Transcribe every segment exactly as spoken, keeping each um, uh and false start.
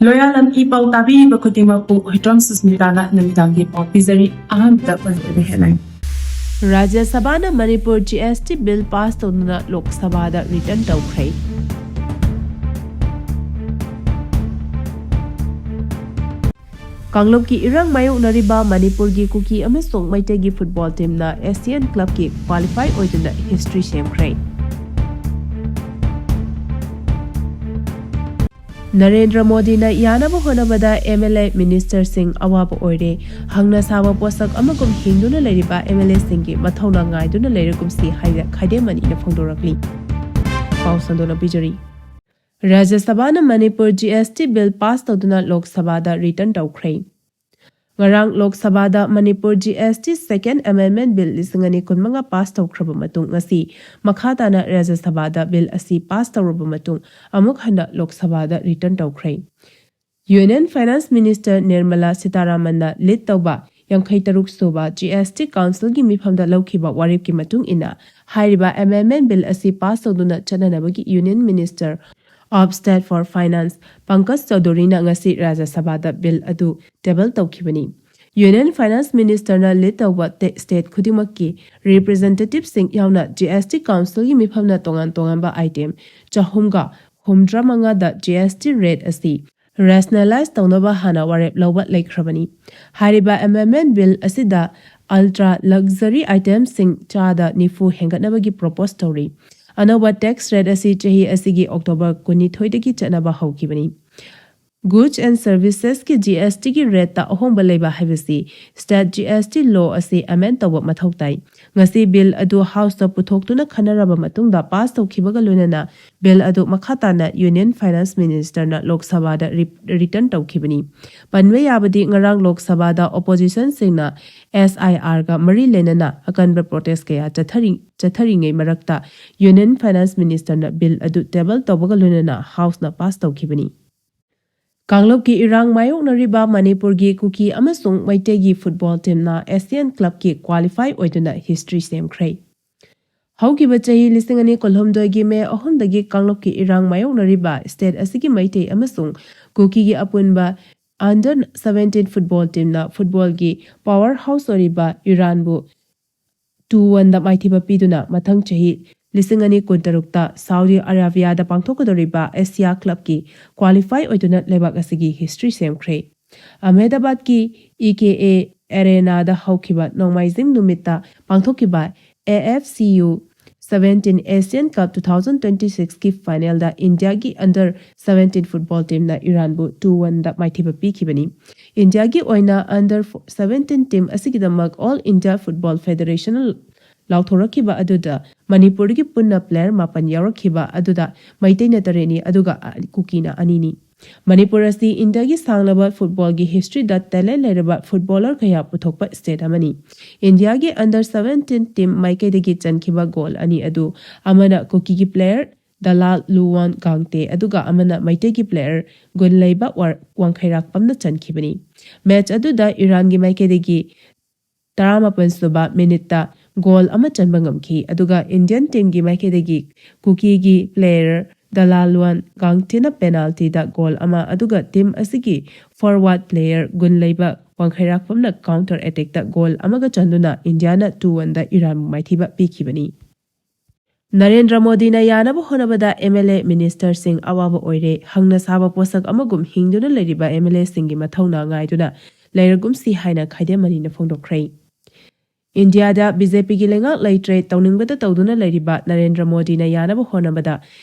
ꯂꯣꯌꯥꯂꯝ E ꯄꯥꯎ ꯇꯥꯕꯤꯔꯤꯕ ꯈꯨꯗꯤꯡꯃꯛꯄꯨ ꯍꯨꯏꯗ꯭ꯔꯣꯝ ꯁꯨꯁꯃꯤꯇꯥꯅ ꯅꯨꯃꯤꯗꯥꯡꯒꯤ ꯄꯥꯎ ꯄꯤꯖꯔꯤ꯫ ꯑꯍꯥꯟꯕꯗ ꯄꯟꯖꯕ ꯍꯦꯠꯂꯥꯏꯟ꯫ ꯔꯥꯖ꯭ꯌ ꯁꯚꯥꯅ ꯃꯅꯤꯄꯨꯔ ꯖꯤ ꯑꯦꯁ ꯇꯤ ꯕꯤꯜ ꯄꯥꯁ ꯇꯧꯗꯨꯅ ꯂꯣꯛ ꯁꯚꯥꯗ ꯔꯤꯇꯔꯟ ꯇꯧꯈ꯭ꯔꯦ꯫ ꯀꯥꯡꯂꯨꯞꯀꯤ ꯏꯔꯥꯡ ꯃꯥꯌꯣꯛꯅꯔꯤꯕ ꯃꯅꯤꯄꯨꯔꯒꯤ ꯀꯨꯀꯤ ꯑꯃꯁꯨꯡ ꯃꯩꯇꯩꯒꯤ ꯐꯨꯠꯕꯣꯜ ꯇꯤꯝꯅ ꯑꯦꯁꯤꯌꯥꯟ ꯀ꯭ꯂꯕꯀꯤ ꯀ꯭ꯋꯥꯂꯤꯐꯥꯏ ꯑꯣꯏꯗꯨꯅ ꯍꯤꯁꯇ꯭ꯔꯤ ꯁꯦꯝꯈ꯭ꯔꯦ꯫ ꯅꯔꯦꯟꯗ꯭ꯔ ꯃꯣꯗꯤꯅ ꯌꯥꯅꯕ ꯍꯣꯠꯅꯕꯗ ꯑꯦꯝ ꯑꯦꯜ ꯑꯦ ꯃꯤꯅꯤꯁꯇꯔꯁꯤꯡ ꯑꯋꯥꯕ ꯑꯣꯏꯔꯦ꯫ ꯍꯪꯅ ꯁꯥꯕ ꯄꯣꯠꯁꯛ ꯑꯃꯒꯨꯝ ꯍꯤꯡꯗꯨꯅ ꯂꯩꯔꯤꯕ ꯑꯦꯝ ꯑꯦꯜ ꯑꯦꯁꯤꯡꯒꯤ ꯃꯊꯧꯅꯥ ꯉꯥꯏꯗꯨꯅ ꯂꯩꯔꯒꯨꯝꯁꯤ ꯍꯥꯏꯅ ꯈꯥꯏꯗꯦꯝ ꯑꯅꯤꯅ ꯐꯣꯡꯗꯣꯔꯛꯂꯤ꯫ ꯄꯥꯎ ꯁꯟꯗꯣꯛꯅ ꯄꯤꯖꯔꯤ꯫ ꯔꯥꯖ꯭ꯌ ꯁꯚꯥꯅ ꯃꯅꯤꯄꯨꯔ ꯖꯤ ꯑꯦꯁ ꯇꯤ ꯕꯤꯜ ꯄꯥꯁ ꯇꯧꯗꯨꯅ ꯂꯣꯛ ꯁꯚꯥꯗ ꯔꯤꯇꯔꯟ ꯇꯧꯈ꯭ꯔꯦ꯫ ꯉꯔꯥꯡ ꯂꯣꯛ ꯁꯚꯥꯗ ꯃꯅꯤꯄꯨꯔ ꯖꯤ ꯑꯦꯁ ꯇꯤ ꯁꯦꯀꯦꯟ ꯑꯦꯃꯦꯟꯗꯃꯦꯟꯠ ꯕꯤꯜ ꯂꯤꯁꯤꯡ ꯑꯅꯤ ꯀꯨꯟꯃꯉꯥ ꯄꯥꯁ ꯇꯧꯈ꯭ꯔꯕ ꯃꯇꯨꯡ ꯉꯁꯤ ꯃꯈꯥ ꯇꯥꯅ ꯔꯥꯖ꯭ꯌ ꯁꯚꯥꯗ ꯕꯤꯜ ꯑꯁꯤ ꯄꯥꯁ ꯇꯧꯔꯕ ꯃꯇꯨꯡ ꯑꯃꯨꯛ ꯍꯟꯅ ꯂꯣꯛ ꯁꯚꯥꯗ ꯔꯤꯇꯔꯟ ꯇꯧꯈ꯭ꯔꯦ꯫ ꯌꯨꯅꯤꯌꯟ ꯐꯥꯏꯅꯥꯟꯁ ꯃꯤꯅꯤꯁꯇꯔ ꯅꯤꯔꯃꯂꯥ ꯁꯤꯇꯥꯔꯥꯃꯟꯅ ꯂꯤꯗ ꯇꯧꯕ ꯌꯥꯡꯈꯩ ꯇꯔꯨꯛ ꯁꯨꯕ ꯖꯤ ꯑꯦꯁ ꯇꯤ ꯀꯥꯎꯟꯁꯤꯜꯒꯤ ꯃꯤꯐꯝꯗ ꯂꯧꯈꯤꯕ ꯋꯥꯔꯦꯞꯀꯤ ꯃꯇꯨꯡ ꯏꯟꯅ ꯍꯥꯏꯔꯤꯕ ꯑꯦꯃꯦꯟꯗꯃꯦꯟꯠ ꯕꯤꯜ ꯑꯁꯤ ꯄꯥꯁ ꯇꯧꯗꯨꯅ ꯆꯠꯅꯅꯕꯒꯤ union minister of state for finance Pankaj ꯆꯧꯙꯨꯔꯤꯅ ꯉꯁꯤ ꯔꯥꯖ꯭ꯌ ꯁꯚꯥꯗ ꯕꯤꯜ ꯑꯗꯨ ꯇꯦꯕꯜ ꯇꯧꯈꯤꯕꯅꯤ꯫ ꯌꯨꯅꯤꯌꯟ ꯐꯥꯏꯅꯥꯟꯁ ꯃꯤꯅꯤꯁꯇꯔꯅ ꯂꯤꯗ ꯇꯧꯕ ꯇꯦ-, ꯁ꯭ꯇꯦꯠ ꯈꯨꯗꯤꯡꯃꯛꯀꯤ ꯔꯤꯄ꯭ꯔꯖꯦꯟꯇꯦꯇꯤꯚꯁꯤꯡ ꯌꯥꯎꯅ ꯖꯤ ꯑꯦꯁ ꯇꯤ ꯀꯥꯎꯟꯁꯤꯜꯒꯤ ꯃꯤꯐꯝꯅ ꯇꯣꯉꯥꯟ ꯇꯣꯉꯥꯟꯕ ꯑꯥꯏꯇꯦꯝ ꯆꯍꯨꯝꯒ ꯍꯨꯝꯗ꯭ꯔꯥ ꯃꯉꯥꯗ ꯖꯤ ꯑꯦꯁ ꯇꯤ ꯔꯦꯠ ꯑꯁꯤ ꯔꯦꯁꯅꯦꯂꯥꯏꯖ ꯇꯧꯅꯕ ꯍꯥꯟꯅ ꯋꯥꯔꯦꯞ ꯂꯧꯕ ꯂꯩꯈ꯭ꯔꯕꯅꯤ꯫ ꯍꯥꯏꯔꯤꯕ ꯑꯦꯃꯦꯟꯗꯃꯦꯟꯠ ꯕꯤꯜ ꯑꯁꯤꯗ ꯑꯜꯇ꯭ꯔꯥ ꯂꯛꯖꯔꯤ ꯑꯥꯏꯇꯦꯝꯁꯤꯡ ꯆꯥꯗ ꯅꯤꯐꯨ ꯍꯦꯟꯒꯠꯅꯕꯒꯤ ꯄ꯭ꯔꯣꯄꯣꯁ ꯇꯧꯔꯤ꯫ ꯑꯅꯧꯕ ꯇꯦꯛꯁ ꯔꯦꯠ ꯑꯁꯤ ꯆꯍꯤ ꯑꯁꯤꯒꯤ ꯑꯣꯛꯇꯣꯕꯔ ꯀꯨꯟꯅꯤꯊꯣꯏꯗꯒꯤ ꯆꯠꯅꯕ ꯍꯧꯈꯤꯕꯅꯤ꯫ ꯒꯨꯗꯁ ꯑꯦꯟ ꯁꯔꯚꯤꯁꯦꯁꯀꯤ ꯖꯤ ꯑꯦꯁ ꯇꯤꯒꯤ ꯔꯦꯠꯇ ꯑꯍꯣꯡꯕ ꯂꯩꯕ ꯍꯥꯏꯕꯁꯤ ꯁ꯭ꯇꯦꯠ ꯖꯤ ꯑꯦꯁ ꯇꯤ ꯂꯣ ꯑꯁꯤ ꯑꯦꯃꯦꯟꯗ ꯇꯧꯕ ꯃꯊꯧ ꯇꯥꯏ꯫ ꯉꯁꯤ ꯕꯤꯜ ꯑꯗꯨ ꯍꯥꯎꯁꯇ ꯄꯨꯊꯣꯛꯇꯨꯅ ꯈꯟꯅꯔꯕ ꯃꯇꯨꯡꯗ ꯄꯥꯁ ꯇꯧꯈꯤꯕꯒ ꯂꯣꯏꯅꯅ ꯕꯤꯜ ꯑꯗꯨ ꯃꯈꯥ ꯇꯥꯅ ꯌꯨꯅꯤꯌꯟ ꯐꯥꯏꯅꯥꯟꯁ ꯃꯤꯅꯤꯁꯇꯔꯅ ꯂꯣꯛ ꯁꯚꯥꯗ ꯔꯤ-, ꯔꯤꯇꯔꯟ ꯇꯧꯈꯤꯕꯅꯤ꯫ ꯄꯟꯕ ꯌꯥꯕꯗꯤ ꯉꯔꯥꯡ ꯂꯣꯛ ꯁꯚꯥꯗ ꯑꯣꯄꯣꯖꯤꯁꯟꯁꯤꯡꯅ ꯑꯦꯁ ꯑꯥꯏ ꯑꯥꯔꯒ ꯃꯔꯤ ꯂꯩꯅꯅ ꯑꯀꯟꯕ ꯄ꯭ꯔꯣꯇꯦꯁ ꯀꯌꯥ ꯆꯠꯊꯔꯤ-, ꯆꯠꯊꯔꯤꯉꯩ ꯃꯔꯛꯇ ꯌꯨꯅꯤꯌꯟ ꯐꯥꯏꯅꯥꯟꯁ ꯃꯤꯅꯤꯁꯇꯔꯅ ꯕꯤꯜ ꯑꯗꯨ ꯇꯦꯕꯜ ꯇꯧꯕꯒ ꯂꯣꯏꯅꯅ ꯍꯥꯎꯁꯅ ꯄꯥꯁ ꯇꯧꯈꯤꯕꯅꯤ꯫ ꯀꯥꯡꯂꯨꯞꯀꯤ ꯏꯔꯥꯡ ꯃꯥꯌꯣꯛꯅꯔꯤꯕ ꯃꯅꯤꯄꯨꯔꯒꯤ ꯀꯨꯀꯤ ꯑꯃꯁꯨꯡ ꯃꯩꯇꯩꯒꯤ ꯐꯨꯠꯕꯣꯜ ꯇꯤꯝꯅ ꯑꯦꯁꯤꯌꯥꯟ ꯀ꯭ꯂꯕꯀꯤ ꯀ꯭ꯋꯥꯂꯤꯐꯥꯏ ꯑꯣꯏꯗꯨꯅ ꯍꯤꯁꯇ꯭ꯔꯤ ꯁꯦꯝꯈ꯭ꯔꯦ꯫ ꯍꯧꯈꯤꯕ ꯆꯍꯤ ꯂꯤꯁꯤꯡ ꯑꯅꯤ ꯀꯨꯟꯍꯨꯝꯗꯣꯏꯒꯤ ꯃꯦ ꯑꯍꯨꯝꯗꯒꯤ ꯀꯥꯡꯂꯨꯞꯀꯤ ꯏꯔꯥꯡ ꯃꯥꯌꯣꯛꯅꯔꯤꯕ ꯁ꯭ꯇꯦꯠ ꯑꯁꯤꯒꯤ ꯃꯩꯇꯩ ꯑꯃꯁꯨꯡ ꯀꯨꯀꯤꯒꯤ ꯑꯄꯨꯟꯕ under seventeen football teamꯅ footballꯒꯤ power house ꯑꯣꯏꯔꯤꯕ ꯏꯔꯥꯟꯕꯨ two oneꯗ ꯃꯥꯏꯊꯤꯕ ꯄꯤꯗꯨꯅ ꯃꯊꯪ ꯆꯍꯤ ꯂꯤꯁꯤꯡ ꯑꯅꯤ ꯀꯨꯟꯇꯔꯨꯛꯇ ꯁꯥꯎꯗꯤ ꯑꯔꯥꯕꯤꯌꯥꯗ ꯄꯥꯡꯊꯣꯛꯀꯗꯧꯔꯤꯕ ꯑꯦꯁꯤꯌꯥ ꯀ꯭ꯂꯕꯀꯤ qualify ꯑꯣꯏꯗꯨꯅ ꯂꯩꯕꯥꯛ ꯑꯁꯤꯒꯤ history ꯁꯦꯝꯈ꯭ꯔꯦ꯫ ꯑꯍꯃꯦꯗꯥꯕꯥꯗꯀꯤ ꯏ ꯀꯦ ꯑꯦ ꯑꯦꯔꯦꯅꯥꯗ ꯍꯧꯈꯤꯕ ꯅꯣꯡꯃꯥꯏꯖꯤꯡ ꯅꯨꯃꯤꯠꯇ ꯄꯥꯡꯊꯣꯛꯈꯤꯕ A F C U seventeen Asian Cup two thousand twenty sixꯀꯤ finalꯗ ꯏꯟꯗꯤꯌꯥꯒꯤ under seventeen football teamꯅ ꯏꯔꯥꯟꯕꯨ two oneꯗ ꯃꯥꯏꯊꯤꯕ ꯄꯤꯈꯤꯕꯅꯤ꯫ ꯏꯟꯗꯤꯌꯥꯒꯤ ꯑꯣꯏꯅ under seventeen team ꯑꯁꯤꯒꯤꯗꯃꯛ All India Football Federation ꯂꯥꯎꯊꯣꯔꯛꯈꯤꯕ ꯑꯗꯨꯗ ꯃꯅꯤꯄꯨꯔꯗꯒꯤ ꯄꯨꯟꯅ player ꯃꯥꯄꯟ ꯌꯥꯎꯔꯛꯈꯤꯕ ꯑꯗꯨꯗ ꯃꯩꯇꯩꯅ ꯇꯔꯦꯠꯅꯤ, ꯑꯗꯨꯒ ꯀꯨꯀꯤꯅ ꯑꯅꯤꯅꯤ꯫ ꯃꯅꯤꯄꯨꯔ ꯑꯁꯤ ꯏꯟꯗꯤꯌꯥꯒꯤ ꯁꯥꯡꯂꯕ footballꯒꯤ historyꯗ talent ꯂꯩꯔꯕ footballer ꯀꯌꯥ ꯄꯨꯊꯣꯛꯄ state ꯑꯃꯅꯤ꯫ ꯏꯟꯗꯤꯌꯥꯒꯤ under seventeen team ꯃꯥꯏꯀꯩꯗꯒꯤ ꯆꯟꯈꯤꯕ goal ꯑꯅꯤ ꯑꯗꯨ ꯑꯃꯅ ꯀꯨꯀꯤꯒꯤ player ꯗꯂꯥꯜ ꯂꯨꯋꯥꯟ ꯒꯥꯡꯇꯦ ꯑꯗꯨꯒ ꯑꯃꯅ ꯃꯩꯇꯩꯒꯤ player ꯒꯨꯟ ꯂꯩꯕ ꯋꯥꯔ-, ꯋꯥꯡꯈꯩꯔꯥꯛꯄꯝꯅ ꯆꯟꯈꯤꯕꯅꯤ꯫ Match ꯑꯗꯨꯗ ꯏꯔꯥꯟꯒꯤ ꯃꯥꯏꯀꯩꯗꯒꯤ ꯇꯔꯥꯃꯥꯄꯟ ꯁꯨꯕ minuteꯇ goal ꯑꯃ ꯆꯟꯕ ꯉꯝꯈꯤ, ꯑꯗꯨꯒ Indian teamꯒꯤ ꯃꯥꯏꯀꯩꯗꯒꯤ ꯀꯨꯀꯤꯒꯤ player ꯗꯂꯥꯜ ꯂꯨꯋꯥꯟ ꯒꯥꯡꯇꯦꯅ penaltyꯗ goal ꯑꯃ, ꯑꯗꯨꯒ team ꯑꯁꯤꯒꯤ forward player ꯒꯨꯟ ꯂꯩꯕ ꯋꯥꯡꯈꯩꯔꯥꯛꯄꯝꯅ counter attackꯇ goal ꯑꯃꯒ ꯆꯟꯗꯨꯅ ꯏꯟꯗꯤꯌꯥꯅ two oneꯗ ꯏꯔꯥꯟꯕꯨ ꯃꯥꯏꯊꯤꯕ ꯄꯤꯈꯤꯕꯅꯤ꯫ ꯅꯔꯦꯟꯗ꯭ꯔ ꯃꯣꯗꯤꯅ ꯌꯥꯅꯕ ꯍꯣꯠꯅꯕꯗ M L A ministerꯁꯤꯡ ꯑꯋꯥꯕ ꯑꯣꯏꯔꯦ꯫ ꯍꯪꯅ ꯁꯥꯕ ꯄꯣꯠꯁꯛ ꯑꯃꯒꯨꯝ ꯍꯤꯡꯗꯨꯅ ꯂꯩꯔꯤꯕ M L Aꯁꯤꯡꯒꯤ ꯃꯊꯧꯅꯥ ꯉꯥꯏꯗꯨꯅ ꯂꯩꯔꯒꯨꯝꯁꯤ ꯍꯥꯏꯅ ꯈꯥꯏꯗꯦꯝ ꯃꯅꯤꯅ ꯐꯣꯡꯗꯣꯛꯈ꯭ꯔꯦ꯫ ꯏꯟꯗꯤꯌꯥꯗ BJPꯒꯤ ꯂꯩꯉꯥꯛ ꯂꯩꯇ꯭ꯔꯦ, ꯇꯧꯅꯤꯡꯕꯗ ꯇꯧꯗꯨꯅ ꯂꯩꯔꯤꯕ ꯅꯔꯦꯟꯗ꯭ꯔ ꯃꯣꯗꯤꯅ ꯌꯥꯅꯕ ꯍꯣꯠꯅꯕꯗ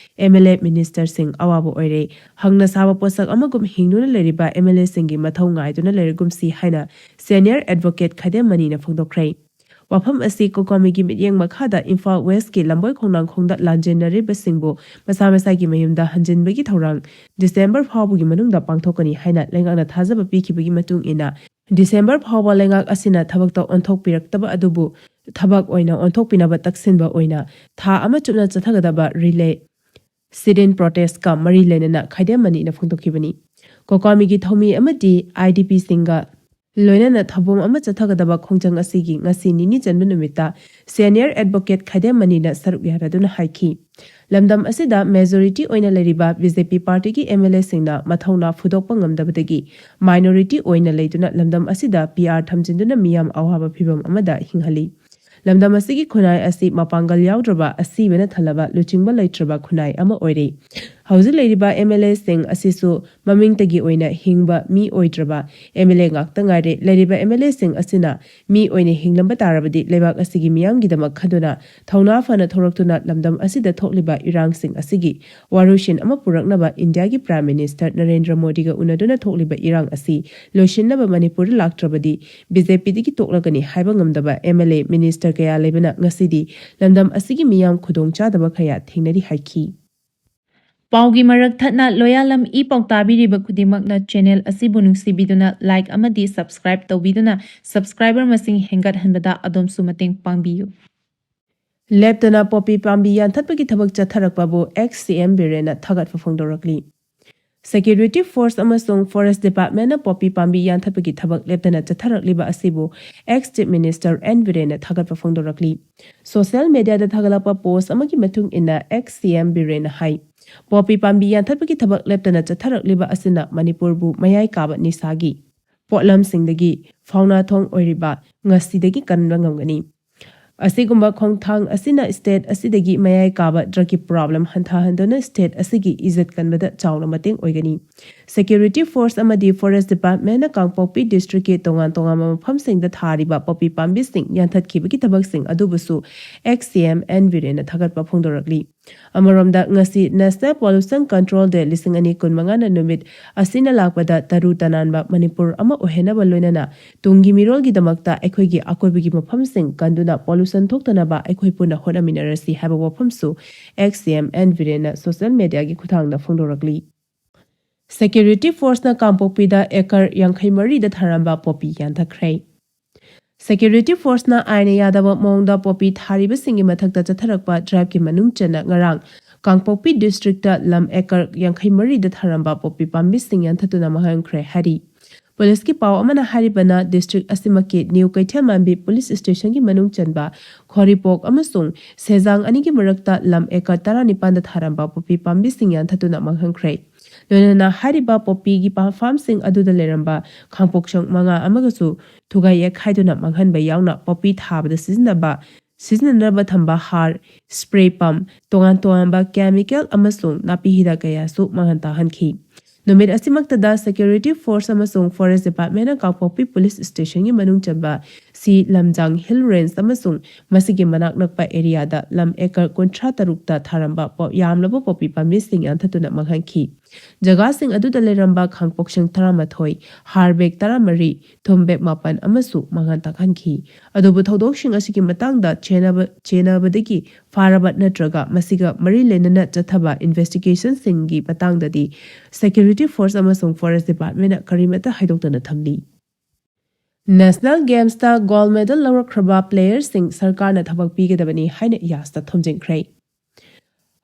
M L A ministerꯁꯤꯡ ꯑꯋꯥꯕ ꯑꯣꯏꯔꯦ꯫ ꯍꯪꯅ ꯁꯥꯕ ꯄꯣꯠꯁꯛ ꯑꯃꯒꯨꯝ ꯍꯤꯡꯗꯨꯅ ꯂꯩꯔꯤꯕ M L Aꯁꯤꯡꯒꯤ ꯃꯊꯧ ꯉꯥꯏꯗꯨꯅ ꯂꯩꯔꯒꯨꯝꯁꯤ ꯍꯥꯏꯅ senior advocate ꯈꯥꯏꯗꯦꯝ ꯃꯅꯤꯅ ꯐꯣꯡꯗꯣꯛꯈ꯭ꯔꯦ꯫ ꯋꯥꯐꯝ ꯑꯁꯤ ꯀꯣꯀꯥꯃꯤꯒꯤ ꯃꯤꯠꯌꯦꯡ ꯃꯈꯥꯗ ꯏꯝꯐꯥꯜ Westꯀꯤ ꯂꯝꯕꯣꯏ ꯈꯣꯡꯅꯥꯡꯈꯣꯡꯗ ꯂꯥꯟꯖꯦꯟꯅꯔꯤꯕꯁꯤꯡꯕꯨ ꯃꯁꯥ ꯃꯁꯥꯒꯤ ꯃꯌꯨꯝꯗ ꯍꯟꯖꯤꯟꯕꯒꯤ ꯊꯧꯔꯥꯡ December ꯐꯥꯎꯕꯒꯤ ꯃꯅꯨꯡꯗ ꯄꯥꯡꯊꯣꯛꯀꯅꯤ ꯍꯥꯏꯅ ꯂꯩꯉꯥꯛꯅ ꯊꯥꯖꯕ ꯄꯤꯈꯤꯕꯒꯤ ꯃꯇꯨꯡ ꯏꯟꯅ, December ꯐꯥꯎꯕ ꯂꯩꯉꯥꯛ ꯑꯁꯤꯅ ꯊꯕꯛꯇ ꯑꯣꯟꯊꯣꯛꯄꯤꯔꯛꯇꯕ ꯑꯗꯨꯕꯨ ꯊꯕꯛ ꯑꯣꯏꯅ ꯑꯣꯟꯊꯣꯛꯄꯤꯅꯕ ꯇꯛꯁꯤꯟꯕ ꯑꯣꯏꯅ ꯊꯥ ꯑꯃ ꯆꯨꯞꯅ ꯆꯠꯊꯒꯗꯕ relay sit-in protestꯀ ꯃꯔꯤ ꯂꯩꯅꯅ ꯈꯥꯏꯗꯦꯝ ꯃꯅꯤꯅ ꯐꯣꯡꯗꯣꯛꯈꯤꯕꯅꯤ꯫ ꯀꯣꯀꯥꯃꯤꯒꯤ ꯊꯧꯃꯤ ꯑꯃꯗꯤ IDPꯁꯤꯡꯒ ꯂꯣꯏꯅꯅ ꯊꯧꯕꯨꯝ ꯑꯃ ꯆꯠꯊꯒꯗꯕ ꯈꯣꯡꯖꯪ ꯑꯁꯤꯒꯤ ꯉꯁꯤ ꯅꯤꯅꯤ ꯆꯟꯕ ꯅꯨꯃꯤꯠꯇ senior advocate ꯈꯥꯏꯗꯦꯝ ꯃꯅꯤꯅ ꯁꯔꯨꯛ ꯌꯥꯔꯗꯨꯅ ꯍꯥꯏꯈꯤ꯫ ꯂꯝꯗꯝ ꯑꯁꯤꯗ majority ꯑꯣꯏꯅ ꯂꯩꯔꯤꯕ BJP partyꯒꯤ MLAꯁꯤꯡꯅ ꯃꯊꯧꯅꯥ ꯐꯨꯗꯣꯛꯄ ꯉꯝꯗꯕꯗꯒꯤ minority ꯑꯣꯏꯅ ꯂꯩꯗꯨꯅ ꯂꯝꯗꯝ ꯑꯁꯤꯗ PR ꯊꯝꯖꯤꯟꯗꯨꯅ ꯃꯤꯌꯥꯝ ꯑꯋꯥꯕ ꯐꯤꯚꯝ ꯑꯃꯗ ꯍꯤꯡꯍꯜꯂꯤ꯫ ꯂꯝꯗꯝ ꯑꯁꯤꯒꯤ ꯈꯨꯟꯅꯥꯏ ꯑꯁꯤ ꯃꯄꯥꯡꯒꯜ ꯌꯥꯎꯗ꯭ꯔꯕ, ꯑꯁꯤꯕꯅ ꯊꯜꯂꯕ, ꯂꯨꯆꯤꯡꯕ ꯂꯩꯇ꯭ꯔꯕ ꯈꯨꯟꯅꯥꯏ ꯑꯃ ꯑꯣꯏꯔꯦ꯫ ꯍꯧꯖꯤꯛ ꯂꯩꯔꯤꯕ MLAꯁꯤꯡ ꯑꯁꯤꯁꯨ ꯃꯃꯤꯡꯇꯒꯤ ꯑꯣꯏꯅ ꯍꯤꯡꯕ ꯃꯤ ꯑꯣꯏꯗ꯭ꯔꯕ MLA ꯉꯥꯛꯇ ꯉꯥꯏꯔꯦ꯫ ꯂꯩꯔꯤꯕ MLAꯁꯤꯡ ꯑꯁꯤꯅ ꯃꯤ ꯑꯣꯏꯅ ꯍꯤꯡꯂꯝꯕ ꯇꯥꯔꯕꯗꯤ ꯂꯩꯕꯥꯛ ꯑꯁꯤꯒꯤ ꯃꯤꯌꯥꯝꯒꯤꯗꯃꯛ ꯈꯟꯗꯨꯅ ꯊꯧꯅꯥ ꯐꯅ ꯊꯣꯔꯛꯇꯨꯅ ꯂꯝꯗꯝ ꯑꯁꯤꯗ ꯊꯣꯛꯂꯤꯕ ꯏꯔꯥꯡꯁꯤꯡ ꯑꯁꯤꯒꯤ ꯋꯥꯔꯣꯏꯁꯤꯟ ꯑꯃ ꯄꯨꯔꯛꯅꯕ ꯏꯟꯗꯤꯌꯥꯒꯤ Prime Minister ꯅꯔꯦꯟꯗ꯭ꯔ ꯃꯣꯗꯤꯒ ꯎꯅꯗꯨꯅ ꯊꯣꯛꯂꯤꯕ ꯏꯔꯥꯡ ꯑꯁꯤ ꯂꯣꯏꯁꯤꯟꯅꯕ ꯃꯅꯤꯄꯨꯔꯗ ꯂꯥꯛꯇ꯭ꯔꯕꯗꯤ BJPꯗꯒꯤ ꯇꯣꯛꯂꯒꯅꯤ ꯍꯥꯏꯕ ꯉꯝꯗꯕ MLA, minister ꯀꯌꯥ ꯂꯩꯕꯅ ꯉꯁꯤꯗꯤ ꯂꯝꯗꯝ ꯑꯁꯤꯒꯤ ꯃꯤꯌꯥꯝ ꯈꯨꯗꯣꯡꯆꯥꯗꯕ ꯀꯌꯥ ꯊꯦꯡꯅꯔꯤ ꯍꯥꯏꯈꯤ꯫ ꯄꯥꯎꯒꯤ ꯃꯔꯛ ꯊꯠꯅ ꯂꯣꯌꯥꯂꯝ ꯏ ꯄꯥꯎ ꯇꯥꯕꯤꯔꯤꯕ ꯈꯨꯗꯤꯡꯃꯛꯅ channel ꯑꯁꯤꯕꯨ ꯅꯨꯡꯁꯤꯕꯤꯗꯨꯅ like ꯑꯃꯗꯤ subscribe ꯇꯧꯕꯤꯗꯨꯅ subscriber ꯃꯁꯤꯡ ꯍꯦꯟꯒꯠꯍꯟꯕꯗ ꯑꯗꯣꯝꯁꯨ ꯃꯇꯦꯡ ꯄꯥꯡꯕꯤꯌꯨ꯫ ꯂꯦꯞꯇꯅ ꯄꯣꯄꯤ ꯄꯥꯝꯕꯤ ꯌꯥꯟꯊꯠꯄꯒꯤ ꯊꯕꯛ ꯆꯠꯊꯔꯛꯄꯕꯨ ex CM ꯕꯤꯔꯦꯟꯅ ꯊꯥꯒꯠꯄ ꯐꯣꯡꯗꯣꯔꯛꯂꯤ꯫ Security force ꯑꯃꯁꯨꯡ Forest Departmentꯅ ꯄꯣꯄꯤ ꯄꯥꯝꯕꯤ ꯌꯥꯟꯊꯠꯄꯒꯤ ꯊꯕꯛ ꯂꯦꯞꯇꯅ ꯆꯠꯊꯔꯛꯂꯤꯕ ꯑꯁꯤꯕꯨ ex Chief Minister N ꯕꯤꯔꯦꯟꯅ ꯊꯥꯒꯠꯄ ꯐꯣꯡꯗꯣꯔꯛꯂꯤ꯫ Social mediaꯗ ꯊꯥꯒꯠꯂꯛꯄ post ꯑꯃꯒꯤ ꯃꯇꯨꯡ ꯏꯟꯅ ex CM ꯕꯤꯔꯦꯟꯅ ꯍꯥꯏ, ꯄꯣꯄꯤ ꯄꯥꯝꯕꯤ ꯌꯥꯟꯊꯠꯄꯒꯤ ꯊꯕꯛ ꯂꯦꯞꯇꯅ ꯆꯠꯊꯔꯛꯂꯤꯕ ꯑꯁꯤꯅ ꯃꯅꯤꯄꯨꯔꯕꯨ ꯃꯌꯥꯏ ꯀꯥꯕ ꯅꯤꯁꯥꯒꯤ ꯄꯣꯠꯂꯝꯁꯤꯡꯗꯒꯤ ꯐꯥꯎꯅꯥ ꯊꯣꯡ ꯑꯣꯏꯔꯤꯕ ꯉꯁꯤꯗꯒꯤ ꯀꯟꯕ ꯉꯝꯒꯅꯤ꯫ ꯑꯁꯤꯒꯨꯝꯕ ꯈꯣꯡꯊꯥꯡ ꯑꯁꯤꯅ state ꯑꯁꯤꯗꯒꯤ ꯃꯌꯥꯏ ꯀꯥꯕ drugꯀꯤ problem ꯍꯟꯊꯍꯟꯗꯨꯅ state ꯑꯁꯤꯒꯤ ꯏꯖꯠ ꯀꯟꯕꯗ ꯆꯥꯎꯅ ꯃꯇꯦꯡ ꯑꯣꯏꯒꯅꯤ꯫ Security force ꯑꯃꯗꯤ Forest Departmentꯅ ꯀꯥꯡꯄꯣꯛꯄꯤ districtꯀꯤ ꯇꯣꯉꯥꯟ ꯇꯣꯉꯥꯟꯕ ꯃꯐꯝꯁꯤꯡꯗ ꯊꯥꯔꯤꯕ ꯄꯣꯄꯤ ꯄꯥꯝꯕꯤꯁꯤꯡ ꯌꯥꯟꯊꯠꯈꯤꯕꯒꯤ ꯊꯕꯛꯁꯤꯡ ꯑꯗꯨꯕꯨꯁꯨ ex CM N ꯕꯤꯔꯦꯟꯅ ꯊꯥꯒꯠꯄ ꯐꯣꯡꯗꯣꯔꯛꯂꯤ꯫ ꯑꯃꯔꯣꯝꯗ, ꯉꯁꯤ National Pollution Control Day ꯂꯤꯁꯤꯡ ꯑꯅꯤ ꯀꯨꯟꯃꯉꯥꯅ ꯅꯨꯃꯤꯠ ꯑꯁꯤꯅ ꯂꯥꯛꯄꯗ ꯇꯔꯨ ꯇꯅꯥꯟꯕ ꯃꯅꯤꯄꯨꯔ ꯑꯃ ꯑꯣꯏꯍꯟꯅꯕ ꯂꯣꯏꯅꯅ ꯇꯨꯡꯒꯤ ꯃꯤꯔꯣꯜꯒꯤꯗꯃꯛꯇ ꯑꯩꯈꯣꯏꯒꯤ ꯑꯀꯣꯏꯕꯒꯤ ꯃꯐꯝꯁꯤꯡ ꯀꯟꯗꯨꯅ pollution ꯊꯣꯛꯇꯅꯕ ꯑꯩꯈꯣꯏ ꯄꯨꯟꯅ ꯍꯣꯠꯅꯃꯤꯟꯅꯔꯁꯤ ꯍꯥꯏꯕ ꯋꯥꯐꯝꯁꯨ ex CM N ꯕꯤꯔꯦꯟꯅ social mediaꯒꯤ ꯈꯨꯠꯊꯥꯡꯗ ꯐꯣꯡꯗꯣꯔꯛꯂꯤ꯫ Security forceꯅ ꯀꯥꯡꯄꯣꯛꯄꯤꯗ acre ꯌꯥꯡꯈꯩ ꯃꯔꯤꯗ ꯊꯥꯔꯝꯕ ꯄꯣꯄꯤ ꯌꯥꯟꯊꯈ꯭ꯔꯦ꯫ Security forceꯅ ꯑꯥꯏꯟꯅ ꯌꯥꯗꯕ ꯃꯑꯣꯡꯗ ꯄꯣꯄꯤ ꯊꯥꯔꯤꯕꯁꯤꯡꯒꯤ ꯃꯊꯛꯇ ꯆꯠꯊꯔꯛꯄ driveꯀꯤ ꯃꯅꯨꯡ ꯆꯟꯅ ꯉꯔꯥꯡ ꯀꯥꯡꯄꯣꯛꯄꯤ districtꯇ ꯂꯝ acre ꯌꯥꯡꯈꯩ ꯃꯔꯤꯗ ꯊꯥꯔꯝꯕ ꯄꯣꯄꯤ ꯄꯥꯝꯕꯤꯁꯤꯡ ꯌꯥꯟꯊꯠꯇꯨꯅ ꯃꯥꯡꯍꯟꯈ꯭ꯔꯦ ꯍꯥꯏꯔꯤ꯫ ꯄꯨꯂꯤꯁꯀꯤ ꯄꯥꯎ ꯑꯃꯅ ꯍꯥꯏꯔꯤꯕꯅ district ꯑꯁꯤꯃꯛꯀꯤ ꯅ꯭ꯌꯨ ꯀꯩꯊꯦꯜꯃꯥꯟꯕꯤ ꯄꯨꯂꯤꯁ ꯁ꯭ꯇꯦꯁꯟꯒꯤ ꯃꯅꯨꯡ ꯆꯟꯕ ꯈꯣꯔꯤꯄꯣꯛ ꯑꯃꯁꯨꯡ ꯁꯦꯖꯥꯡ ꯑꯅꯤꯒꯤ ꯃꯔꯛꯇ ꯂꯝ ꯑꯦꯀꯔ ꯇꯔꯥꯅꯤꯄꯥꯟꯗ ꯊꯥꯔꯝꯕ ꯄꯣꯄꯤ ꯄꯥꯝꯕꯤꯁꯤꯡ ꯌꯥꯟꯊꯠꯇꯨꯅ ꯃꯥꯡꯍꯟꯈ꯭ꯔꯦ꯫ ꯂꯣꯏꯅꯅ ꯍꯥꯏꯔꯤꯕ ꯄꯣꯄꯤꯒꯤ ꯄꯥ-, ꯐꯥꯔꯝꯁꯤꯡ ꯑꯗꯨꯗ ꯂꯩꯔꯝꯕ ꯈꯥꯡꯄꯣꯛꯁꯪ ꯃꯉꯥ ꯑꯃꯒꯁꯨ ꯊꯨꯒꯥꯏ ꯌꯩꯈꯥꯏꯗꯨꯅ ꯃꯥꯡꯍꯟꯕ ꯌꯥꯎꯅ ꯄꯣꯄꯤ ꯊꯥꯕꯗ ꯁꯤꯖꯤꯟꯅꯕ, ꯁꯤꯖꯤꯟꯅꯅꯕ ꯊꯝꯕ ꯍꯥꯔ, spray pump, ꯇꯣꯉꯥꯟ ꯇꯣꯉꯥꯟꯕ chemical ꯑꯃꯁꯨꯡ ꯅꯥꯄꯤ ꯍꯤꯗꯥꯛ ꯀꯌꯥꯁꯨ ꯃꯥꯡꯍꯟ ꯇꯥꯛꯍꯟꯈꯤ꯫ ꯅꯨꯃꯤꯠ ꯑꯁꯤꯃꯛꯇꯗ security force ꯑꯃꯁꯨꯡ forest departmentꯅ ꯀꯥꯡꯄꯣꯛꯄꯤ ꯄꯨꯂꯤꯁ ꯁ꯭ꯇꯦꯁꯟꯒꯤ ꯃꯅꯨꯡ ꯆꯟꯕ ꯁꯤ ꯂꯝꯖꯥꯡ hill range ꯑꯃꯁꯨꯡ ꯃꯁꯤꯒꯤ ꯃꯅꯥꯛ ꯅꯛꯄ areaꯗ ꯂꯝ ꯑꯦꯀꯔ ꯀꯨꯟꯊ꯭ꯔꯥ ꯇꯔꯨꯛꯇ ꯊꯥꯔꯝꯕ ꯄꯣ-, ꯌꯥꯝꯂꯕ ꯄꯣꯄꯤ ꯄꯥꯝꯕꯤꯁꯤꯡ ꯌꯥꯟꯊꯠꯇꯨꯅ ꯃꯥꯡꯍꯟꯈꯤ꯫ ꯖꯒꯥꯁꯤꯡ ꯑꯗꯨꯗ ꯂꯩꯔꯝꯕ ꯈꯥꯡꯄꯣꯛꯁꯪ ꯇꯔꯥꯃꯥꯊꯣꯏ, ꯍꯥꯔ bag ꯇꯔꯥꯃꯔꯤ, ꯊꯨꯝ bag ꯃꯥꯄꯟ ꯑꯃꯁꯨ ꯃꯥꯡꯍꯟ ꯇꯥꯛꯍꯟꯈꯤ꯫ ꯑꯗꯨꯕꯨ ꯊꯧꯗꯣꯛꯁꯤꯡ ꯑꯁꯤꯒꯤ ꯃꯇꯥꯡꯗ ꯆꯦꯟꯅꯕ-, ꯆꯦꯟꯅꯕꯗꯒꯤ ꯐꯥꯔꯕ ꯅꯠꯇ꯭ꯔꯒ ꯃꯁꯤꯒ ꯃꯔꯤ ꯂꯩꯅꯅ ꯆꯠꯊꯕ investigationꯁꯤꯡꯒꯤ ꯃꯇꯥꯡꯗꯗꯤ security force ꯑꯃꯁꯨꯡ forest departmentꯅ ꯀꯔꯤꯃꯠꯇ ꯍꯥꯏꯗꯣꯛꯇꯅ ꯊꯝꯂꯤ꯫ National Gamesꯇ gold medal ꯂꯧꯔꯛꯈ꯭ꯔꯕ playerꯁꯤꯡ ꯁꯔꯀꯥꯔꯅ ꯊꯕꯛ ꯄꯤꯒꯗꯕꯅꯤ ꯍꯥꯏꯅ ꯌꯥꯁꯇ ꯊꯣꯝꯖꯤꯟꯈ꯭ꯔꯦ꯫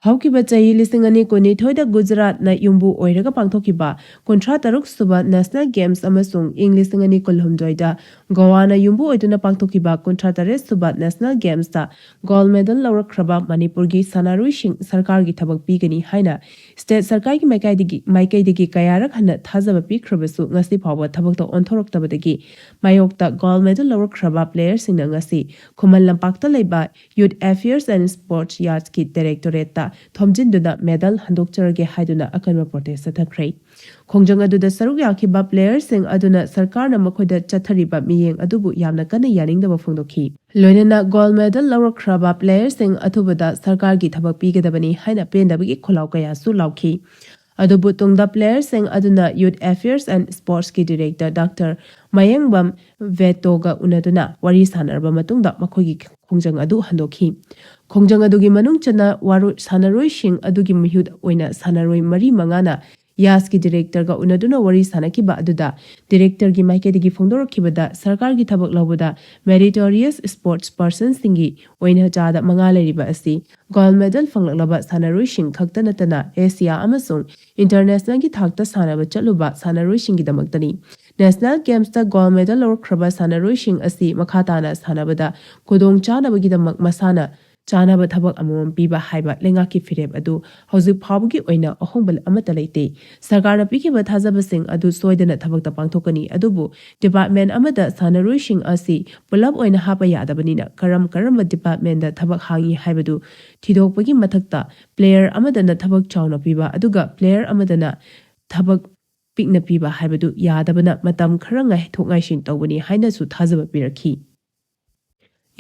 ꯍꯧꯈꯤꯕ ꯆꯍꯤ ꯂꯤꯁꯤꯡ ꯑꯅꯤ ꯀꯨꯟꯅꯤꯊꯣꯏꯗ ꯒꯨꯖꯔꯥꯠꯅ ꯌꯨꯝꯕꯨ ꯑꯣꯏꯔꯒ ꯄꯥꯡꯊꯣꯛꯈꯤꯕ ꯀꯨꯟꯊ꯭ꯔꯥ ꯇꯔꯨꯛ ꯁꯨꯕ National Games ꯑꯃꯁꯨꯡ ꯏꯪ ꯂꯤꯁꯤꯡ ꯑꯅꯤ ꯀꯨꯟꯍꯨꯝꯗꯣꯏꯗ ꯒꯣꯋꯥꯅ ꯌꯨꯝꯕꯨ ꯑꯣꯏꯗꯨꯅ ꯄꯥꯡꯊꯣꯛꯈꯤꯕ ꯀꯨꯟꯊ꯭ꯔꯥ ꯇꯔꯦꯠ ꯁꯨꯕ National Gamesꯇ gold medal ꯂꯧꯔꯛꯈ꯭ꯔꯕ ꯃꯅꯤꯄꯨꯔꯒꯤ ꯁꯥꯟꯅꯔꯣꯏꯁꯤꯡ ꯁꯔꯀꯥꯔꯒꯤ ꯊꯕꯛ ꯄꯤꯒꯅꯤ ꯍꯥꯏꯅ state ꯁꯔꯀꯥꯔꯒꯤ ꯃꯥꯏꯀꯥꯏꯗꯒꯤ, ꯃꯥꯏꯀꯩꯗꯒꯤ ꯀꯌꯥꯔꯛ ꯍꯟꯅ ꯊꯥꯖꯕ ꯄꯤꯈ꯭ꯔꯕꯁꯨ ꯉꯁꯤ ꯐꯥꯎꯕ ꯊꯕꯛꯇ ꯑꯣꯟꯊꯣꯔꯛꯇꯕꯗꯒꯤ ꯃꯥꯌꯣꯛꯇ gold medal ꯂꯧꯔꯛꯈ꯭ꯔꯕ playerꯁꯤꯡꯅ ꯉꯁꯤ ꯈꯨꯃꯟ ꯂꯝꯄꯥꯛꯇ ꯂꯩꯕ Youth Affairs and Sports Yardꯀꯤ directorateꯇ ꯊꯣꯝꯖꯤꯟꯗꯨꯅ medal ꯍꯟꯗꯣꯛꯆꯔꯒꯦ ꯍꯥꯏꯗꯨꯅ ꯑꯀꯟꯕ protest ꯆꯠꯊꯈ꯭ꯔꯦ꯫ ꯈꯣꯡꯖꯪ ꯑꯗꯨꯗ ꯁꯔꯨꯛ ꯌꯥꯈꯤꯕ playerꯁꯤꯡ ꯑꯗꯨꯅ ꯁꯔꯀꯥꯔꯅ ꯃꯈꯣꯏꯗ ꯆꯠꯊꯔꯤꯕ ꯃꯤꯠꯌꯦꯡ ꯑꯗꯨꯕꯨ ꯌꯥꯝꯅ ꯀꯟꯅ ꯌꯥꯅꯤꯡꯗꯕ ꯐꯣꯡꯗꯣꯛꯈꯤ꯫ ꯂꯣꯏꯅꯅ gold medal ꯂꯧꯔꯛꯈ꯭ꯔꯕ playerꯁꯤꯡ ꯑꯊꯨꯕꯗ ꯁꯔꯀꯥꯔꯒꯤ ꯊꯕꯛ ꯄꯤꯒꯗꯕꯅꯤ ꯍꯥꯏꯅ ꯄꯦꯟꯗꯕꯒꯤ ꯈꯣꯜꯂꯥꯎ ꯀꯌꯥꯁꯨ ꯂꯥꯎꯈꯤ꯫ ꯑꯗꯨꯕꯨ ꯇꯨꯡꯗ playerꯁꯤꯡ ꯑꯗꯨꯅ Youth Affairs and Sportsꯀꯤ director Doctor ꯃꯌꯦꯡꯕꯝ ꯚꯦꯇꯣꯒ ꯎꯅꯗꯨꯅ ꯋꯥꯔꯤ ꯁꯥꯟꯅꯔꯕ ꯃꯇꯨꯡꯗ ꯃꯈꯣꯏꯒꯤ ꯈꯣꯡꯖꯪ ꯑꯗꯨ ꯍꯟꯗꯣꯛꯈꯤ꯫ ꯈꯣꯡꯖꯪ ꯑꯗꯨꯒꯤ ꯃꯅꯨꯡ ꯆꯟꯅ ꯋꯥꯔꯣꯏ-, ꯁꯥꯟꯅꯔꯣꯏꯁꯤꯡ ꯑꯗꯨꯒꯤ ꯃꯤꯍꯨꯠ ꯑꯣꯏꯅ ꯁꯥꯟꯅꯔꯣꯏ ꯃꯔꯤ ꯃꯉꯥꯅ ꯌꯥꯁꯀꯤ ꯗꯤꯔꯦꯛꯇꯔꯒ ꯎꯅꯗꯨꯅ ꯋꯥꯔꯤ ꯁꯥꯟꯅꯈꯤꯕ ꯑꯗꯨꯗ ꯗꯤꯔꯦꯛꯇꯔꯒꯤ ꯃꯥꯏꯀꯩꯗꯒꯤ ꯐꯣꯡꯗꯣꯔꯛꯈꯤꯕꯗ ꯁꯔꯀꯥꯔꯒꯤ ꯊꯕꯛ ꯂꯧꯕꯗ ꯃꯦꯔꯤꯇꯣꯔꯤꯌꯁ ꯁ꯭ꯄꯣꯔꯠꯁ ꯄꯔꯁꯟꯁꯤꯡꯒꯤ ꯑꯣꯏꯅ ꯆꯥꯗ ꯃꯉꯥ ꯂꯩꯔꯤꯕ ꯑꯁꯤ ꯒꯣꯜꯗ ꯃꯦꯗꯜ ꯐꯪꯂꯛꯂꯕ ꯁꯥꯟꯅꯔꯣꯏꯁꯤꯡ ꯈꯛꯇ ꯅꯠꯇꯅ ꯑꯦꯁꯤꯌꯥ ꯑꯃꯁꯨꯡ ꯏꯟꯇꯔꯅꯦꯁꯅꯦꯜꯒꯤ ꯊꯥꯛꯇ ꯁꯥꯟꯅꯕ ꯆꯠꯂꯨꯕ ꯁꯥꯟꯅꯔꯣꯏꯁꯤꯡꯒꯤꯗꯃꯛꯇꯅꯤ꯫ ꯅꯦꯁꯅꯦꯜ ꯒꯦꯝꯁꯇ ꯒꯣꯜꯗ ꯃꯦꯗꯜ ꯂꯧꯔꯛꯈ꯭ꯔꯕ ꯁꯥꯟꯅꯔꯣꯏꯁꯤꯡ ꯑꯁꯤ ꯃꯈꯥ ꯇꯥꯅ ꯁꯥꯟꯅꯕꯗ ꯈꯨꯗꯣꯡ ꯆꯥꯅꯕꯒꯤꯗꯃꯛ ꯃꯁꯥꯅ ꯆꯥꯅꯕ ꯊꯕꯛ ꯑꯃꯃꯝ ꯄꯤꯕ ꯍꯥꯏꯕ ꯂꯩꯉꯥꯛꯀꯤ ꯐꯤꯔꯦꯞ ꯑꯗꯨ ꯍꯧꯖꯤꯛ ꯐꯥꯎꯕꯒꯤ ꯑꯣꯏꯅ ꯑꯍꯣꯡꯕ ꯑꯃꯠꯇ ꯂꯩꯇꯦ꯫ ꯁꯔꯀꯥꯔꯅ ꯄꯤꯈꯤꯕ ꯊꯥꯖꯕꯁꯤꯡ ꯑꯗꯨ ꯁꯣꯏꯗꯅ ꯊꯕꯛꯇ ꯄꯥꯡꯊꯣꯛꯀꯅꯤ, ꯑꯗꯨꯕꯨ ꯗꯤꯄꯥꯔꯠꯃꯦꯟ ꯑꯃꯗ ꯁꯥꯟꯅꯔꯣꯏꯁꯤꯡ ꯑꯁꯤ ꯄꯨꯂꯞ ꯑꯣꯏꯅ ꯍꯥꯞꯄ ꯌꯥꯗꯕꯅꯤꯅ ꯀꯔꯝ ꯀꯔꯝꯕ ꯗꯤꯄꯥꯔꯠꯃꯦꯟꯗ ꯊꯕꯛ ꯍꯥꯡꯉꯤ ꯍꯥꯏꯕꯗꯨ ꯊꯤꯗꯣꯛꯄꯒꯤ ꯃꯊꯛꯇ ꯄ꯭ꯂꯦꯌꯔ ꯑꯃꯗꯅ ꯊꯕꯛ ꯆꯥꯎꯅ ꯄꯤꯕ ꯑꯗꯨꯒ ꯄ꯭ꯂꯦꯌꯔ ꯑꯃꯗꯅ ꯊꯕꯛ ꯄꯤꯛꯅ ꯄꯤꯕ ꯍꯥꯏꯕꯗꯨ ꯌꯥꯗꯕꯅ ꯃꯇꯝ ꯈꯔ ꯉꯥꯏꯊꯣꯛ ꯉꯥꯏꯁꯤꯟ ꯇꯧꯕꯅꯤ ꯍꯥꯏꯅꯁꯨ ꯊꯥꯖꯕ ꯄꯤꯔꯛꯈꯤ꯫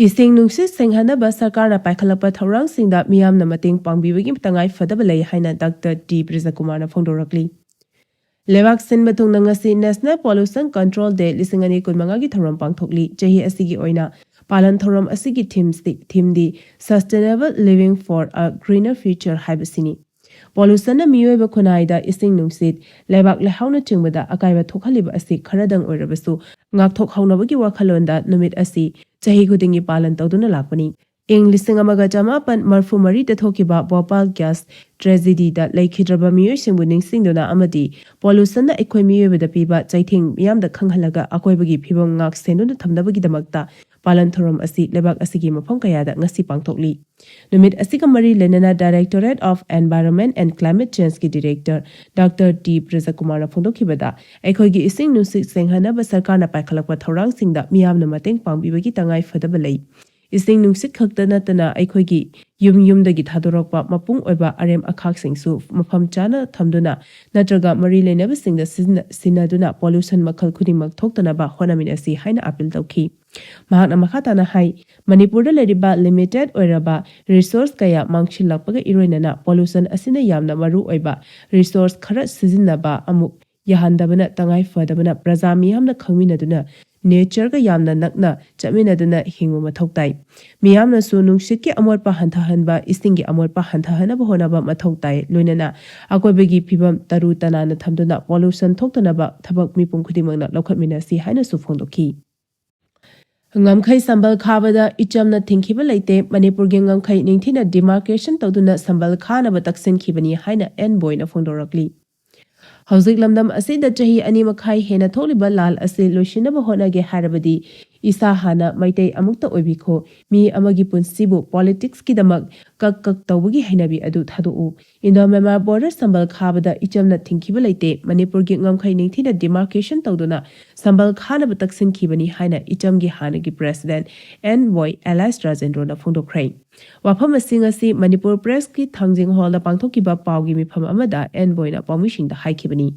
ꯏꯁꯤꯡ ꯅꯨꯡꯁꯤꯠ ꯁꯦꯡꯍꯟꯅꯕ ꯁꯔꯀꯥꯔꯅ ꯄꯥꯏꯈꯠꯂꯛꯄ ꯊꯧꯔꯥꯡꯁꯤꯡꯗ ꯃꯤꯌꯥꯝꯅ ꯃꯇꯦꯡ ꯄꯥꯡꯕꯤꯕꯒꯤ ꯇꯉꯥꯏ ꯐꯗꯕ ꯂꯩ ꯍꯥꯏꯅ ꯗꯥꯛꯇꯔ ꯇꯤ ꯕ꯭ꯔꯖꯀꯨꯃꯥꯔꯅ ꯐꯣꯡꯗꯣꯔꯛꯂꯤ꯫ ꯂꯩꯕꯥꯛ ꯁꯤꯟꯕ ꯊꯨꯡꯅ ꯉꯁꯤ National Pollution Control Day ꯂꯤꯁꯤꯡ ꯑꯅꯤ ꯀꯨꯟꯃꯉꯥꯒꯤ ꯊꯧꯔꯝ ꯄꯥꯡꯊꯣꯛꯂꯤ꯫ ꯆꯍꯤ ꯑꯁꯤꯒꯤ ꯑꯣꯏꯅ ꯄꯥꯂꯟ ꯊꯧꯔꯝ ꯑꯁꯤꯒꯤ ꯊꯤꯝꯁꯤ, ꯊꯤꯝꯗꯤ Sustainable Living for a Greener Future ꯍꯥꯏꯕꯁꯤꯅꯤ꯫ ꯄꯣꯂꯨꯁꯟꯅ ꯃꯤꯑꯣꯏꯕ ꯈꯨꯟꯅꯥꯏꯗ ꯏꯁꯤꯡ ꯅꯨꯡꯁꯤꯠ, ꯂꯩꯕꯥꯛ ꯂꯩꯍꯥꯎꯅꯆꯤꯡꯕꯗ ꯑꯀꯥꯏꯕ ꯊꯣꯛꯍꯜꯂꯤꯕ ꯑꯁꯤ ꯈꯔꯗꯪ ꯑꯣꯏꯔꯕꯁꯨ ꯉꯥꯛꯊꯣꯛꯍꯧꯅꯕꯒꯤ ꯋꯥꯈꯜꯂꯣꯟꯗ ꯅꯨꯃꯤꯠ ꯑꯁꯤ ꯆꯍꯤ ꯈꯨꯗꯤꯡꯒꯤ ꯄꯥꯂꯟ ꯇꯧꯗꯨꯅ ꯂꯥꯛꯄꯅꯤ꯫ ꯏꯪ ꯂꯤꯁꯤꯡ ꯑꯃꯒ ꯆꯃꯥꯄꯟ ꯃꯔꯐꯨ ꯃꯔꯤꯗ ꯊꯣꯛꯈꯤꯕ ꯚꯣꯄꯥꯜ ꯒ꯭ꯌꯥꯁ ꯇ꯭ꯔꯦꯖꯤꯗꯤꯗ ꯂꯩꯈꯤꯗ꯭ꯔꯕ ꯃꯤꯑꯣꯏꯁꯤꯡꯕꯨ ꯅꯤꯡꯁꯤꯡꯗꯨꯅ ꯑꯃꯗꯤ ꯄꯣꯂꯨꯁꯟꯅ ꯑꯩꯈꯣꯏ ꯃꯤꯑꯣꯏꯕꯗ ꯄꯤꯕ ꯆꯩꯊꯦꯡ ꯃꯤꯌꯥꯝꯗ ꯈꯪꯍꯜꯂꯒ ꯑꯀꯣꯏꯕꯒꯤ ꯐꯤꯕꯝ ꯉꯥꯛ ꯁꯦꯟꯗꯨꯅ ꯊꯝꯅꯕꯒꯤꯗꯃꯛꯇ ꯄꯥꯂꯟ ꯊꯧꯔꯝ ꯑꯁꯤ ꯂꯩꯕꯥꯛ ꯑꯁꯤꯒꯤ ꯃꯐꯝ ꯀꯌꯥꯗ ꯉꯁꯤ ꯄꯥꯡꯊꯣꯛꯂꯤ꯫ ꯅꯨꯃꯤꯠ ꯑꯁꯤꯒ ꯃꯔꯤ ꯂꯩꯅꯅ Directorate of Environment and Climate Changeꯀꯤ ꯗꯤꯔꯦꯛꯇꯔ ꯗꯥꯛꯇꯔ ꯇꯤ ꯕ꯭ꯔꯖꯀꯨꯃꯥꯔꯅ ꯐꯣꯡꯗꯣꯛꯈꯤꯕꯗ, ꯑꯩꯈꯣꯏꯒꯤ ꯏꯁꯤꯡ ꯅꯨꯡꯁꯤꯠ ꯁꯦꯡꯍꯟꯅꯕ ꯁꯔꯀꯥꯔꯅ ꯄꯥꯏꯈꯠꯂꯛꯄ ꯊꯧꯔꯥꯡꯁꯤꯡꯗ ꯃꯤꯌꯥꯝꯅ ꯃꯇꯦꯡ ꯄꯥꯡꯕꯤꯕꯒꯤ ꯇꯉꯥꯏ ꯐꯗꯕ ꯂꯩ꯫ ꯏꯁꯤꯡ ꯅꯨꯡꯁꯤꯠ ꯈꯛꯇ ꯅꯠꯇꯅ ꯑꯩꯈꯣꯏꯒꯤ ꯌꯨꯝ ꯌꯨꯝꯗꯒꯤ ꯊꯥꯗꯣꯔꯛꯄ ꯃꯄꯨꯡ ꯑꯣꯏꯕ ꯑꯔꯦꯝ ꯑꯈꯥꯛꯁꯤꯡꯁꯨ ꯃꯐꯝ ꯆꯥꯅ ꯊꯝꯗꯨꯅ ꯅꯠꯇ꯭ꯔꯒ ꯃꯔꯤ ꯂꯩꯅꯕꯁꯤꯡꯗ ꯁꯤꯖꯤꯟꯅ-, ꯁꯤꯟꯅꯗꯨꯅ ꯄꯣꯂꯨꯁꯟ ꯃꯈꯜ ꯈꯨꯗꯤꯡꯃꯛ ꯊꯣꯛꯇꯅꯕ ꯍꯣꯠꯅꯃꯤꯟꯅꯁꯤ ꯍꯥꯏꯅ ꯑꯥꯄꯤꯜ ꯇꯧꯈꯤ꯫ ꯃꯍꯥꯛꯅ ꯃꯈꯥ ꯇꯥꯅ ꯍꯥꯏ, ꯃꯅꯤꯄꯨꯔꯗ ꯂꯩꯔꯤꯕ ꯂꯤꯃꯤꯇꯦꯗ ꯑꯣꯏꯔꯕ ꯔꯤꯁꯣꯔꯁ ꯀꯌꯥ ꯃꯥꯡꯁꯤꯜꯂꯛꯄꯒ ꯏꯔꯣꯏꯅꯅ ꯄꯣꯂꯨꯁꯟ ꯑꯁꯤꯅ ꯌꯥꯝꯅ ꯃꯔꯨ ꯑꯣꯏꯕ ꯔꯤꯁꯣꯔꯁ ꯈꯔ ꯁꯤꯖꯤꯟꯅꯕ ꯑꯃꯨꯛ ꯌꯥꯍꯟꯗꯕꯅ ꯇꯉꯥꯏ ꯐꯗꯕꯅ ꯄ꯭ꯔꯖꯥ ꯃꯤꯌꯥꯝꯅ ꯈꯪꯃꯤꯟꯅꯗꯨꯅ ꯅꯦꯆꯔꯒ ꯌꯥꯝꯅ ꯅꯛꯅ ꯆꯠꯃꯤꯟꯅꯗꯨꯅ ꯍꯤꯡꯕ ꯃꯊꯧ ꯇꯥꯏ꯫ ꯃꯤꯌꯥꯝꯅꯁꯨ ꯅꯨꯡꯁꯤꯠꯀꯤ ꯑꯃꯣꯠꯄ ꯍꯟꯊꯍꯟꯕ, ꯏꯁꯤꯡꯒꯤ ꯑꯃꯣꯠꯄ ꯍꯟꯊꯍꯟꯅꯕ ꯍꯣꯠꯅꯕ ꯃꯊꯧ ꯇꯥꯏ꯫ ꯂꯣꯏꯅꯅ ꯑꯀꯣꯏꯕꯒꯤ ꯐꯤꯕꯝ ꯇꯔꯨ ꯇꯅꯥꯟꯅ ꯊꯝꯗꯨꯅ pollution ꯊꯣꯛꯇꯅꯕ ꯊꯕꯛ ꯃꯤꯄꯨꯝ ꯈꯨꯗꯤꯡꯃꯛꯅ ꯂꯧꯈꯠꯃꯤꯟꯅꯁꯤ ꯍꯥꯏꯅꯁꯨ ꯐꯣꯡꯗꯣꯛꯈꯤ꯫ ꯉꯝꯈꯩ ꯁꯝꯕꯜ ꯈꯥꯕꯗ ꯏꯆꯝꯅ ꯊꯤꯡꯈꯤꯕ ꯂꯩꯇꯦ꯫ ꯃꯅꯤꯄꯨꯔꯒꯤ ꯉꯝꯈꯩ ꯅꯤꯡꯊꯤꯅ demarcation ꯇꯧꯗꯨꯅ ꯁꯝꯕꯜ ꯈꯥꯅꯕ ꯇꯛꯁꯤꯟꯈꯤꯕꯅꯤ ꯍꯥꯏꯅ ꯑꯦꯟ ꯕꯣꯏꯅ ꯐꯣꯡꯗꯣꯔꯛꯂꯤ꯫ ꯍꯧꯖꯤꯛ ꯂꯝꯗꯝ ꯑꯁꯤꯗ ꯆꯍꯤ ꯑꯅꯤ ꯃꯈꯥꯏ ꯍꯦꯟꯅ ꯊꯣꯛꯂꯤꯕ ꯂꯥꯜ ꯑꯁꯤ ꯂꯣꯏꯁꯤꯟꯅꯕ ꯍꯣꯠꯅꯒꯦ ꯍꯥꯏꯔꯕꯗꯤ ꯏꯁꯥ ꯍꯥꯟꯅ ꯃꯩꯇꯩ ꯑꯃꯨꯛꯇ ꯑꯣꯏꯕꯤꯈꯣ꯫ ꯃꯤ ꯑꯃꯒꯤ ꯄꯨꯟꯁꯤꯕꯨ politicsꯀꯤꯗꯃꯛ ꯀꯛ ꯀꯛ ꯇꯧꯕꯒꯤ ꯍꯩꯅꯕꯤ ꯑꯗꯨ ꯊꯥꯗꯣꯛꯎ꯫ Indo Myanmar border ꯁꯝꯕꯜ ꯈꯥꯕꯗ ꯏꯆꯝꯅ ꯊꯤꯡꯈꯤꯕ ꯂꯩꯇꯦ꯫ ꯃꯅꯤꯄꯨꯔꯒꯤ ꯉꯝꯈꯩ ꯅꯤꯡꯊꯤꯅ demarcation ꯇꯧꯗꯨꯅ ꯁꯝꯕꯜ ꯈꯥꯅꯕ ꯇꯛꯁꯤꯟꯈꯤꯕꯅꯤ ꯍꯥꯏꯅ ꯏꯆꯝꯒꯤ ꯍꯥꯟꯅꯒꯤ president ꯑꯦꯟ ꯕꯣꯏ ꯑꯦꯂꯥꯏꯁ ꯔꯥꯖꯦꯟꯗ꯭ꯔꯣꯅ ꯐꯣꯡꯗꯣꯛꯈ꯭ꯔꯦ꯫ ꯋꯥꯐꯝꯁꯤꯡ ꯑꯁꯤ ꯃꯅꯤꯄꯨꯔ Pressꯀꯤ ꯊꯥꯡꯖꯤꯡ ꯍꯣꯜꯗ ꯄꯥꯡꯊꯣꯛꯈꯤꯕ ꯄꯥꯎꯒꯤ ꯃꯤꯐꯝ ꯑꯃꯗ ꯑꯦꯟ ꯕꯣꯏꯅ ꯄꯥꯎꯃꯤꯁꯤꯡꯗ ꯍꯥꯏꯈꯤꯕꯅꯤ꯫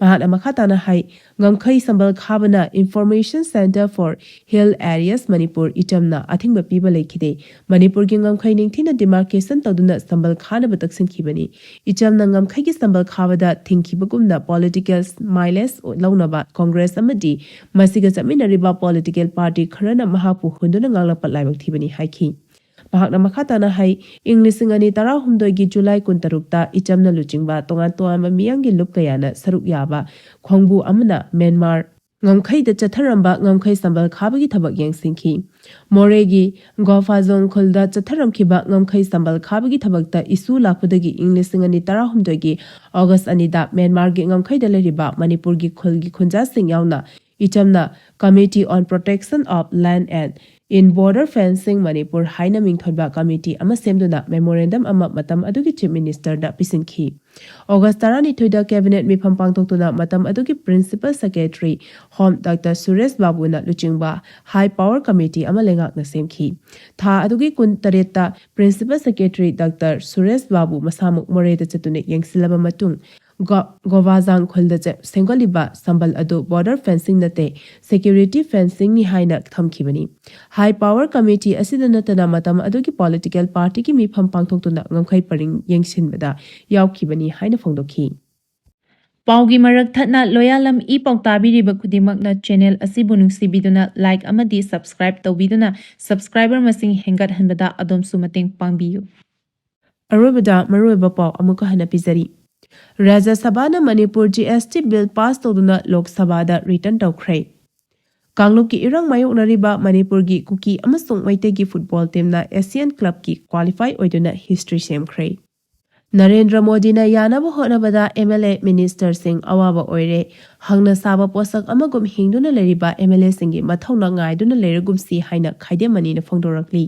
ꯃꯍꯥꯛꯅ ꯃꯈꯥ ꯇꯥꯅ ꯍꯥꯏ, ꯉꯝꯈꯩ ꯁꯝꯕꯜ ꯈꯥꯕꯅ Information Centre for Hill Areas Manipur ꯏꯆꯝꯅ ꯑꯊꯤꯡꯕ ꯄꯤꯕ ꯂꯩꯈꯤꯗꯦ꯫ ꯃꯅꯤꯄꯨꯔꯒꯤ ꯉꯝꯈꯩ ꯅꯤꯡꯊꯤꯅ demarcation ꯇꯧꯗꯨꯅ ꯁꯝꯕꯜ ꯈꯥꯅꯕ ꯇꯛꯁꯤꯟꯈꯤꯕꯅꯤ꯫ ꯏꯆꯝꯅ ꯉꯝꯈꯩꯒꯤ ꯁꯝꯕꯜ ꯈꯥꯕꯗ ꯊꯤꯡꯈꯤꯕꯒꯨꯝꯅ political mileage ꯂꯧꯅꯕ ꯀꯣꯡꯒ꯭ꯔꯦꯁ ꯑꯃꯗꯤ ꯃꯁꯤꯒ ꯆꯠꯃꯤꯟꯅꯔꯤꯕ political party ꯈꯔꯅ ꯃꯍꯥꯛꯄꯨ ꯍꯨꯟꯗꯨꯅ ꯉꯥꯡꯂꯛꯄ ꯂꯥꯏꯕꯛ ꯊꯤꯕꯅꯤ ꯍꯥꯏꯈꯤ꯫ ꯃꯍꯥꯛꯅ ꯃꯈꯥ ꯇꯥꯅ ꯍꯥꯏ, ꯏꯪ ꯂꯤꯁꯤꯡ ꯑꯅꯤ ꯇꯔꯥꯍꯨꯝꯗꯣꯏꯒꯤ ꯖꯨꯂꯥꯏ ꯀꯨꯟꯇꯔꯨꯛꯇ ꯏꯆꯝꯅ ꯂꯨꯆꯤꯡꯕ ꯇꯣꯉꯥꯟ ꯇꯣꯉꯥꯟꯕ ꯃꯤꯌꯥꯝꯒꯤ ꯂꯨꯞ ꯀꯌꯥꯅ ꯁꯔꯨꯛ ꯌꯥꯕ ꯈꯣꯡꯕꯨ ꯑꯃꯅ ꯃ꯭ꯌꯥꯟꯃꯥꯔ ꯉꯝꯈꯩꯗ ꯆꯠꯊꯔꯝꯕ ꯉꯝꯈꯩ ꯁꯝꯕꯜ ꯈꯥꯕꯒꯤ ꯊꯕꯛ ꯌꯦꯡꯁꯤꯟꯈꯤ꯫ ꯃꯣꯔꯦꯒꯤ ꯒꯣꯐꯥꯖꯣꯡ ꯈꯨꯜꯗ ꯆꯠꯊꯔꯝꯈꯤꯕ ꯉꯝꯈꯩ ꯁꯝꯕꯜ ꯈꯥꯕꯒꯤ ꯊꯕꯛꯇ issue ꯂꯥꯛꯄꯗꯒꯤ ꯏꯪ ꯂꯤꯁꯤꯡ ꯑꯅꯤ ꯇꯔꯥꯍꯨꯝꯗꯣꯏꯒꯤ ꯑꯣꯒꯁ ꯑꯅꯤꯗ ꯃ꯭ꯌꯥꯟꯃꯥꯔꯒꯤ ꯉꯝꯈꯩꯗ ꯂꯩꯔꯤꯕ ꯃꯅꯤꯄꯨꯔꯒꯤ ꯈꯨꯜꯒꯤ ꯈꯨꯟꯖꯥꯁꯤꯡ ꯌꯥꯎꯅ ꯏꯆꯝꯅ Committee on Protection of Land and in Border Fencing Manipur ꯍꯥꯏꯅ ꯃꯤꯡꯊꯣꯟꯕ committee ꯑꯃ ꯁꯦꯝꯗꯨꯅ memorandum ꯑꯃ ꯃꯇꯝ ꯑꯗꯨꯒꯤ Chief Ministerꯗ ꯄꯤꯁꯤꯟꯈꯤ꯫ ꯑꯣꯒꯁ ꯇꯔꯥꯅꯤꯊꯣꯏꯗ cabinet ꯃꯤꯐꯝ ꯄꯥꯡꯊꯣꯛꯇꯨꯅ ꯃꯇꯝ ꯑꯗꯨꯒꯤ Principal Secretary Home Doctor Suresh ꯕꯥꯕꯨꯅ ꯂꯨꯆꯤꯡꯕ High Power Committee ꯑꯃ ꯂꯩꯉꯥꯛꯅ ꯁꯦꯝꯈꯤ꯫ ꯊꯥ ꯑꯗꯨꯒꯤ ꯀꯨꯟꯇꯔꯦꯠꯇ Principal Secretary Doctor ꯁꯨꯔꯦꯁ ꯕꯥꯕꯨ ꯃꯁꯥꯃꯛ ꯃꯣꯔꯦꯗ ꯆꯠꯇꯨꯅ ꯌꯦꯡꯁꯤꯜꯂꯕ ꯃꯇꯨꯡ, ꯒꯣ-, ꯒꯣꯕꯥꯖꯥꯡ ꯈꯨꯜꯗ ꯆꯦ-, ꯁꯦꯝꯒꯠꯂꯤꯕ ꯁꯝꯕꯜ ꯑꯗꯨ border fencing ꯅꯠꯇꯦ, security fencingꯅꯤ ꯍꯥꯏꯅ ꯊꯝꯈꯤꯕꯅꯤ꯫ High Power Committee ꯑꯁꯤꯗ ꯅꯠꯇꯅ ꯃꯇꯝ ꯑꯗꯨꯒꯤ political partyꯒꯤ ꯃꯤꯐꯝ ꯄꯥꯡꯊꯣꯛꯇꯨꯅ ꯉꯝꯈꯩ ꯄꯔꯤꯡ ꯌꯦꯡꯁꯤꯟꯕꯗ ꯌꯥꯎꯈꯤꯕꯅꯤ ꯍꯥꯏꯅ ꯐꯣꯡꯗꯣꯛꯈꯤ꯫ ꯄꯥꯎꯒꯤ ꯃꯔꯛ ꯊꯠꯅ ꯂꯣꯌꯥꯂꯝ ꯏ ꯄꯥꯎ ꯇꯥꯕꯤꯔꯤꯕ ꯈꯨꯗꯤꯡꯃꯛꯅ ꯆꯦꯅꯦꯜ ꯑꯁꯤꯕꯨ ꯅꯨꯡꯁꯤꯕꯤꯗꯨꯅ ꯂꯥꯏꯛ ꯑꯃꯗꯤ ꯁꯕꯁꯀ꯭ꯔꯥꯏꯕ ꯇꯧꯕꯤꯗꯨꯅ ꯁꯕꯁꯀ꯭ꯔꯥꯏꯕꯔ ꯃꯁꯤꯡ ꯍꯦꯟꯒꯠꯍꯟꯕꯗ ꯑꯗꯣꯝꯁꯨ ꯃꯇꯦꯡ ꯄꯥꯡꯕꯤꯌꯨ꯫ ꯑꯔꯣꯏꯕꯗ ꯃꯔꯨꯑꯣꯏꯕ ꯄꯥꯎ ꯑꯃꯨꯛꯀ ꯍꯟꯅ ꯄꯤꯖꯔꯤ꯫ ꯔꯥꯖ꯭ꯌ ꯁꯚꯥꯅ ꯃꯅꯤꯄꯨꯔ ꯖꯤ ꯑꯦꯁ ꯇꯤ ꯕꯤꯜ ꯄꯥꯁ ꯇꯧꯗꯨꯅ ꯂꯣꯛ ꯁꯚꯥꯗ ꯔꯤꯇꯔꯟ ꯇꯧꯈ꯭ꯔꯦ꯫ ꯀꯥꯡꯂꯨꯞꯀꯤ ꯏꯔꯥꯡ ꯃꯥꯌꯣꯛꯅꯔꯤꯕ ꯃꯅꯤꯄꯨꯔꯒꯤ ꯀꯨꯀꯤ ꯑꯃꯁꯨꯡ ꯃꯩꯇꯩꯒꯤ ꯐꯨꯠꯕꯣꯜ ꯇꯤꯝꯅ ꯑꯦꯁꯤꯌꯥꯟ ꯀ꯭ꯂꯕꯀꯤ ꯀ꯭ꯋꯥꯂꯤꯐꯥꯏ ꯑꯣꯏꯗꯨꯅ ꯍꯤꯁꯇ꯭ꯔꯤ ꯁꯦꯝꯈ꯭ꯔꯦ꯫ ꯅꯔꯦꯟꯗ꯭ꯔ ꯃꯣꯗꯤꯅ ꯌꯥꯅꯕ ꯍꯣꯠꯅꯕꯗ ꯑꯦꯝ ꯑꯦꯜ ꯑꯦ, ꯃꯤꯅꯤꯁꯇꯔꯁꯤꯡ ꯑꯋꯥꯕ ꯑꯣꯏꯔꯦ꯫ ꯍꯪꯅ ꯁꯥꯕ ꯄꯣꯠꯁꯛ ꯑꯃꯒꯨꯝ ꯍꯤꯡꯗꯨꯅ ꯂꯩꯔꯤꯕ ꯑꯦꯝ ꯑꯦꯜ ꯑꯦꯁꯤꯡꯒꯤ ꯃꯊꯧꯅ ꯉꯥꯏꯗꯨꯅ ꯂꯩꯔꯒꯨꯝꯁꯤ ꯍꯥꯏꯅ ꯈꯥꯏꯗꯦꯝ ꯃꯅꯤꯅ ꯐꯣꯡꯗꯣꯔꯛꯂꯤ꯫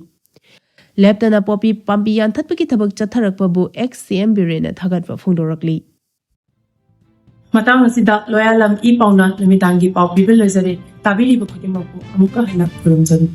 ꯂꯦꯞꯇꯅ ꯄꯣꯄꯤ ꯄꯥꯝꯕꯤ ꯌꯥꯟꯊꯠꯄꯒꯤ ꯊꯕꯛ ꯆꯠꯊꯔꯛꯄꯕꯨ ꯑꯦꯛꯁ ꯁꯤ ꯑꯦꯝ ꯕꯤꯔꯦꯟꯅ ꯊꯥꯒꯠꯄ ꯐꯣꯡꯗꯣꯔꯛꯂꯤ꯫ ꯃꯇꯥꯡ ꯑꯁꯤꯗ ꯂꯣꯌꯥꯂꯝ ꯏ ꯄꯥꯎꯅ ꯅꯨꯃꯤꯗꯥꯡꯒꯤ ꯄꯥꯎ ꯄꯤꯕ ꯂꯣꯏꯖꯔꯦ꯫ ꯇꯥꯕꯤꯔꯤꯕ ꯈꯨꯗꯤꯡꯃꯛꯄꯨ ꯑꯃꯨꯛꯀ ꯍꯟꯅ ꯈꯨꯔꯨꯝꯖꯔꯤ꯫